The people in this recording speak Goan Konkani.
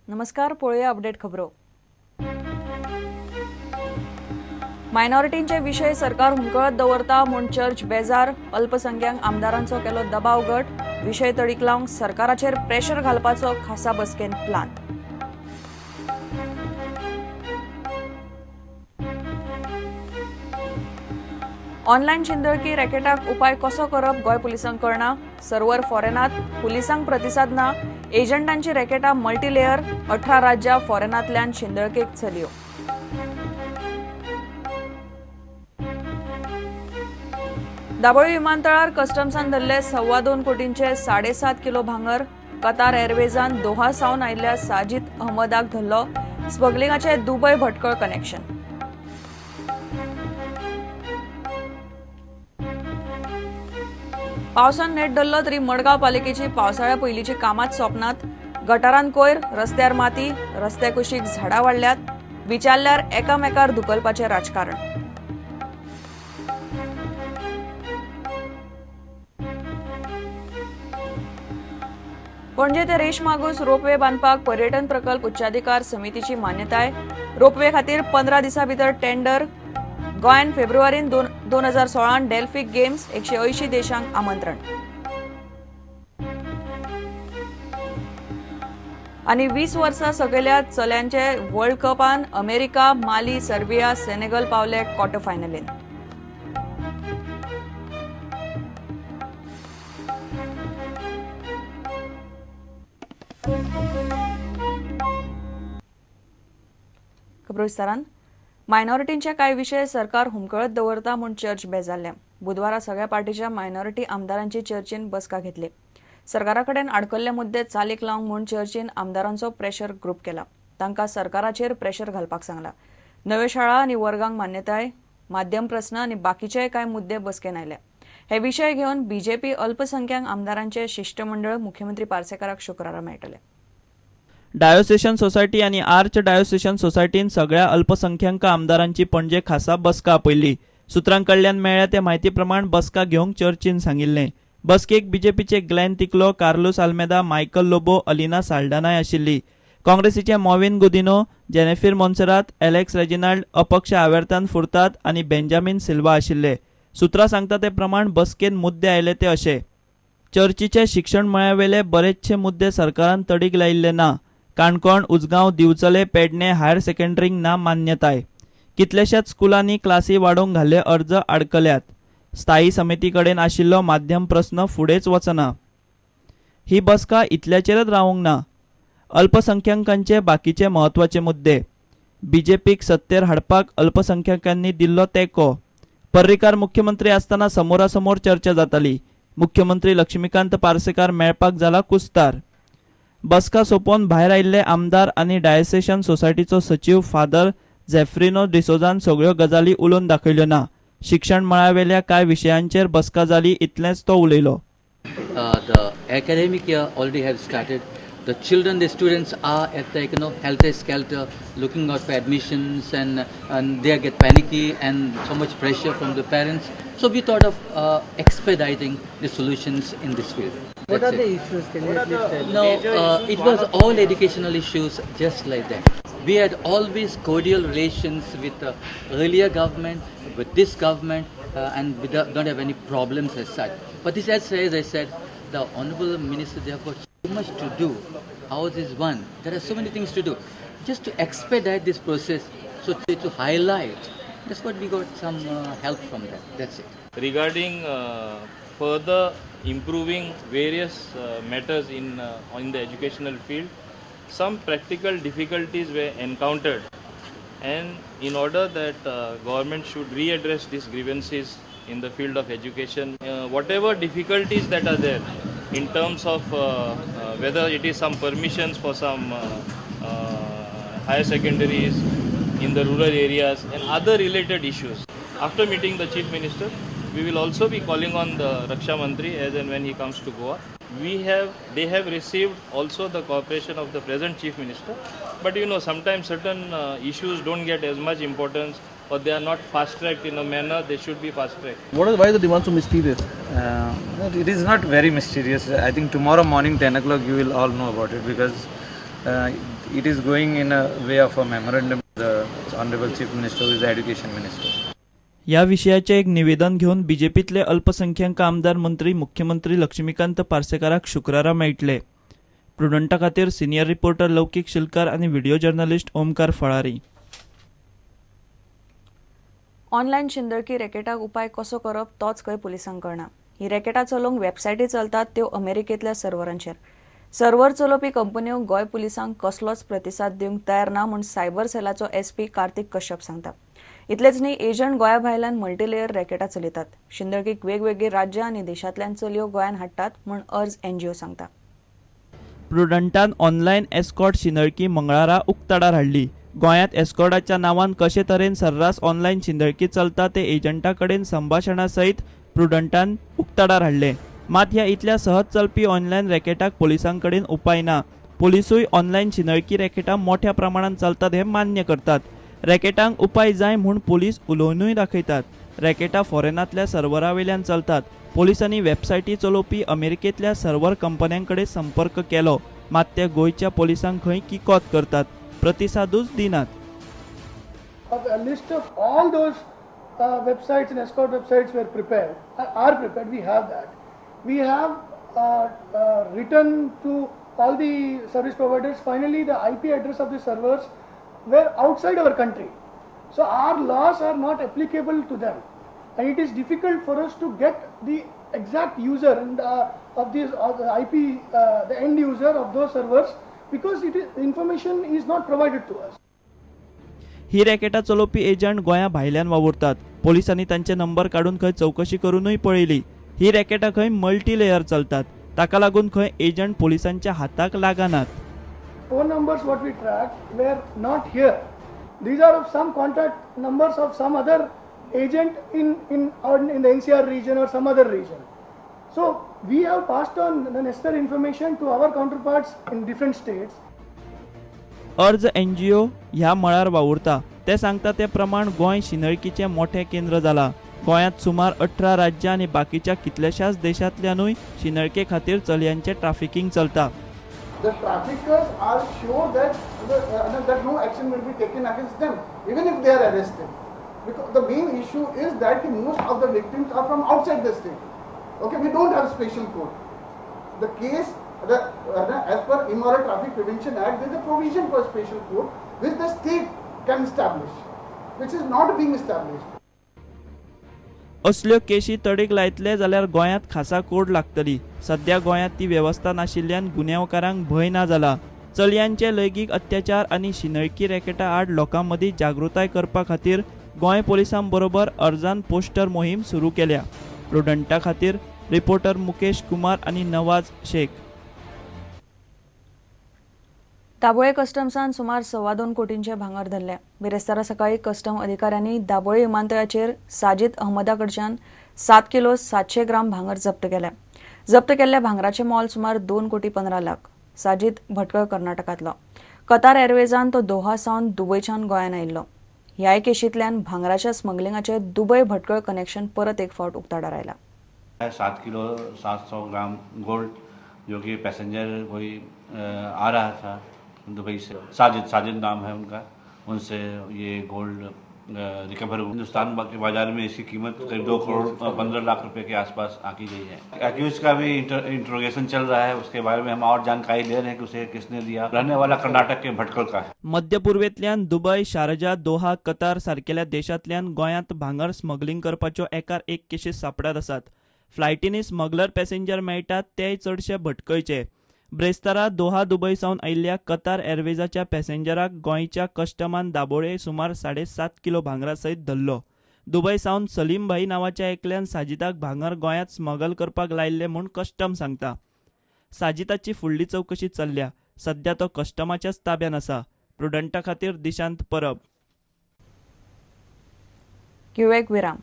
नमस्कार, पळोवया अपडेट खबरो. मायनॉरिटींचे विशय सरकार हुमकळत दवरता म्हूण चर्च बेजार. अल्पसंख्याक आमदारांचो केलो दबाव गट. विशय तडीक लावंक सरकाराचेर प्रेशर घालपाचो खासा बसकेन प्लान. ऑनलायन शिंदळकी रॅकेटाक उपाय कसो करप गोंय पुलिसांक कळना. सर्वर फॉरेनात, पुलिसांक प्रतिसाद ना. एजंटांची रॅकेटां मल्टीलेयर. 18 राज्यां फॉरेनांतल्यान शिंदळकेक चलयो. दाबोळी विमानतळार कस्टम्सान धरले 2.25 कोटींचे 7.5 किलो भांगर. कतार एअरवेजान दोहा सावन आयिल्ल्या साजिद अहमदाक धरलो. स्मगलिंगाचे दुबय भटकळ कनेक्शन. पावसान नेट धरलो तरी मडगांव पालिकेची पावसाळ्या पयलींची कामांच सोंपनात. गटारान कोयर, रस्त्यार माती, रस्त्या कुशीक झाडां वाडल्यात. विचारल्यार एकामेकार धुकलपाचें राजकारण. पणजे ते रेशमागूस रोपवे बांदपाक पर्यटन प्रकल्प उच्चाधिकार समितीची मान्यताय. रोपवे खातीर 15 दिसां भितर टेंडर. गोंयान फेब्रुवारीन 2016 डेल्फिक गेम्स 180 देशांक आमंत्रण. आनी 20 वर्सां सकयल्या चल्यांचे वर्ल्ड कपान अमेरिका, माली, सर्बिया, सेनेगल पावले क्वॉर्टर फायनलीन. खबरो विस्तारान. मायनॉरिटींचे कांय विशय सरकार हुमकळत दवरता म्हूण चर्च बेजारल्या. बुधवारा सगळ्या पार्टीच्या मायनॉरिटी आमदारांची चर्चीन बसका घेतली. सरकारा कडेन आडकल्ले मुद्दे चालीक लावंक म्हूण चर्चीन आमदारांचो प्रेशर ग्रुप केला. तांकां सरकाराचेर प्रेशर घालपाक सांगला. नव्यो शाळा आनी वर्गांक मान्यताय, माध्यम प्रस्न आनी बाकीचेय कांय मुद्दे बसकेन आयले. हे विशय घेवन बीजेपी अल्पसंख्याक आमदारांचे शिष्टमंडळ मुख्यमंत्री पार्सेकाराक शुक्रारा मेळटले. डायोसेशन सोसायटी आनी आर्च डायोसेशन सोसायटीन सगळ्या अल्पसंख्याक आमदारांची पणजे खासा बसका आपयली. सुत्रां कडल्यान मेळ्ळ्या ते म्हायती प्रमाण बसका घेवंक चर्चीन सांगिल्लें. बसकेक बीजेपीचे ग्लॅन तिकलो, कार्लूस आल्मेदा, मायकल लोबो, अलिना साल्डानाय आशिल्ली. काँग्रेसीचे मॉविन गुदिनो, जेनेफिर मोन्सेरात, एलेक्स रेजिनाल्ड, अपक्ष आवेर्तान फुर्ताद आनी बेंजामीन सिल्वा आशिल्ले. सुत्रां सांगता ते प्रमाण बसकेन मुद्दे आयले ते अशे: चर्चीचे शिक्षण मळावेले बरेचशे मुद्दे सरकारान तडीक लायिल्ले ना. काणकोण, उजगांव, दिवचले, पेडणे हायर सेकंडरींक ना मान्यताय. कितल्याशाच स्कुलांनी क्लासी वाडोवंक घाल्ले अर्ज आडकल्यात. स्थायी समिती कडेन आशिल्लो माध्यम प्रस्न फुडेंच वचना. ही बसका इतल्याचेरच रावंक ना. अल्पसंख्याकांचे बाकीचे म्हत्वाचे मुद्दे, बीजेपीक सत्तेर हाडपाक अल्पसंख्याकांनी दिल्लो तेंको, पर्रीकार मुख्यमंत्री आसतना समोरासमोर चर्चा जाताली. मुख्यमंत्री लक्ष्मीकांत पार्सेकार मेळपाक जाला कुस्तार. बसका सोंपोवन भायर आयिल्ले आमदार आनी डायसेशन सोसायटीचो सचीव फादर झेफ्रिनो डिसोजान सगळ्यो गजाली उलोवन दाखयल्यो ना. शिक्षण मळावेल्या कांय विशयांचेर बसका जाली इतलेंच तो उलयलो. The academic year already has started. The children, the students are at the helter skelter, looking out for admissions, and they get panicky and so much pressure from the parents. So we thought of expediting the solutions in this field. What That's are the it. issues? Can you at least tell? No, it was all educational issues, just like that. We had always cordial relations with the earlier government, with this government, and we don't have any problems as such. But this, as I said, the honorable minister, they have got so much to do. Ours is one. There are so many things to do. Just to expedite this process, so to highlight, that's what we got some help from them. That's it. Regarding further improving various matters in the educational field, some practical difficulties were encountered, and in order that government should readdress these grievances in the field of education, whatever difficulties that are there in terms of whether it is some permissions for some higher secondaries in the rural areas and other related issues. After meeting the Chief Minister, we will also be calling on the Raksha Mantri as and when he comes to Goa. They have received also the cooperation of the present Chief Minister, but sometimes certain issues don't get as much importance, or they are not fast-tracked in a manner they should be fast-tracked. Why is the demand so mysterious? It is not very mysterious. I think tomorrow morning 10 o'clock you will all know about it, because It is going in a way of a memorandum to the Honorable Chief Minister, who is the Education Minister. ह्या विशयाचें एक निवेदन घेवन बीजेपीतले अल्पसंख्याक आमदार मंत्री मुख्यमंत्री लक्ष्मीकांत पार्सेकाराक शुक्रारा मेळटले. प्रुडंटा खातीर सिनियर रिपोर्टर लौकीक शिलकार आनी video journalist Omkar Falari. Online शिंदळकी रॅकेटाक उपाय कसो करप तोच खंय पुलिसांक कळना. ही रॅकेटां चलोवंक वेबसायटी चलतात त्यो अमेरिकेंतल्या सर्वरांचेर. सर्वर चलोवपी कंपन्यो गोंय पुलिसांक कसलोच प्रतिसाद दिवंक तयार ना म्हूण सायबर सेलाचो एसपी कार्तिक कश्यप सांगता. इतलेच न्ही, एजंट गोंया भायल्यान मल्टीलेयर रॅकेटां चलयतात. शिंदळकीक वेगवेगळीं राज्यां आनी देशांतल्यान चलयो गोंयांत हाडटात म्हूण अर्ज एनजीओ सांगता. प्रुडंटान ऑनलायन एस्कॉर्ट शिंदळकी मंगळारा उक्ताडार हाडली. गोंयांत एस्कॉर्टाच्या नांवान कशे तरेन सर्रास ऑनलायन शिंदळकी चलता ते एजंटा कडेन संभाशणा सयत प्रुडंटान उक्ताडार हाडलें. मात ह्या इतल्या सहज चलपी ऑनलायन रॅकेटाक पोलिसां कडेन उपाय ना. पोलिसूय ऑनलायन शिंदळकी रॅकेटां मोठ्या प्रमाणात चलतात हें मान्य करतात. रॅकेटांक उपाय जाय म्हूण पोलीस उलोवनूय दाखयतात. रॅकेटां फॉरेनांतल्या सर्वरा वयल्यान चलतात. पोलिसांनी वेबसायटी चलोवपी अमेरिकेंतल्या सर्वर कंपन्यां कडेन संपर्क केलो, मात ते गोंयच्या पोलिसांक खंय किकोत करतात, प्रतिसादूच दिनात. A list of all those websites and escort websites were prepared, are prepared. We have that. We have written to all the service providers. Finally, the IP address of the servers were outside our country. So our laws are not applicable to them. And it is difficult for us to get the exact user and of this of the IP, the end user of those servers, because it is information is not provided to us. ही रॅकेटां चलोवपी एजंट गोंया भायल्यान वावुरतात. पोलिसांनी तांचे नंबर काडून खंय चवकशी करूनय पळयली. ही रॅकेटां खंय मल्टी लेयर चलतात, ताका लागून खंय एजंट पोलिसांच्या हाताक लागनात. Phone numbers what we tracked were not here. These are of some contact numbers of some other agent in the NCR region or some other region. So we have passed on the necessary information to our counterparts in different states. अर्ज एनजीओ ह्या मळार वावुरता. ते सांगता ते प्रमाण गोंय शिंदळकीचें मोठें केंद्र जालां. गोंयांत सुमार 18 राज्यां आनी बाकीच्या कितल्याशाच देशांतल्यानूय शिंदळके खातीर चलयांचें ट्राफिकींग चलता. The traffickers are sure that no action will be taken against them, even if they are arrested. Because the main issue is that most of the victims are from outside the state. Okay, we don't have special court. The case, the, as per Immoral Traffic Prevention Act, there is a provision for special court which the state can establish, which is not being established. असल्यो केशी तडीक लायतले जाल्यार गोंयांत खासा कोड लागतली. सध्या गोंयांत ती वेवस्था नाशिल्ल्यान गुन्यांवकारांक भंय ना जाला. चलयांचे लैंगीक अत्याचार आनी शिंदळकी रॅकेटा आड लोकां मदीं जागृताय करपा खातीर गोंय पोलिसां बरोबर अर्जान पोस्टर मोहीम सुरू केल्या. प्रुडंटा खातीर रिपोर्टर मुकेश कुमार आनी नवाज शेख. दाबोळे कस्टम्सान सुमार 2.25 कोटींचे भांगर धरले. बिरेस्तारा सकाळी कस्टम अधिकाऱ्यांनी दाबोळे विमानतळाचेर साजिद अहमदा कडच्यान 7 किलो 700 ग्राम भांगर जप्त केलें. जप्त केल्ल्या भांगराचें मोल सुमार 2 कोटी 15 लाख. साजिद भटकळ कर्नाटकांतलो. कतार एअरवेजान तो दोहा सावन दुबयच्यान गोंयांत आयिल्लो. ह्याय केशींतल्यान भांगराच्या स्मगलिंगाचे दुबय भटकळ कनेक्शन परत एक फावट उक्ताडार आयला. 7 किलो 700 ग्राम गोल्ड, जो कि पैसेंजर कोई आ रहा था दुबई से, साजिद, साजिद नाम है उनका, उनसे ये गोल्ड रिकवर हुआ। हिंदुस्तान के बाजार में इसकी कीमत करीब 2 करोड़ 15 लाख रुपए के आसपास आंकी गई है। एक्यूज का भी इंट्रोगेशन चल रहा है। उसके बारे में हम और जानकारी ले रहे हैं कि उसे किसने दिया। रहने वाला कर्नाटक के भटकल का है। मध्य पूर्वेंतल्यान दुबय, शारजा, दोहा, कतार सारकेल्या देशांतल्यान गोंयांत भांगर स्मगलिंग करपाच्यो एकार एक केशी सापडत आसात. फ्लायटींनी स्मगलर पॅसेंजर मेळटात तेय चडशे भटकळचे. ब्रेस्तारा दोहा दुबय सावन आयिल्ल्या कतार एअरवेजाच्या पॅसेंजराक गोंयच्या कस्टमान दाबोळे सुमार 7.5 किलो भांगरा सयत धरलो. दुबय सावन सलीम भाई नांवाच्या एकल्यान साजिदाक भांगर गोंयांत स्मगल करपाक लायिल्लें म्हूण कस्टम सांगता. साजिदाची फुडली चवकशी चल्ल्या. सध्या तो कस्टमाच्याच ताब्यात आसा. प्रुडंटा खातीर दिशांत परब. घेवया एक विराम.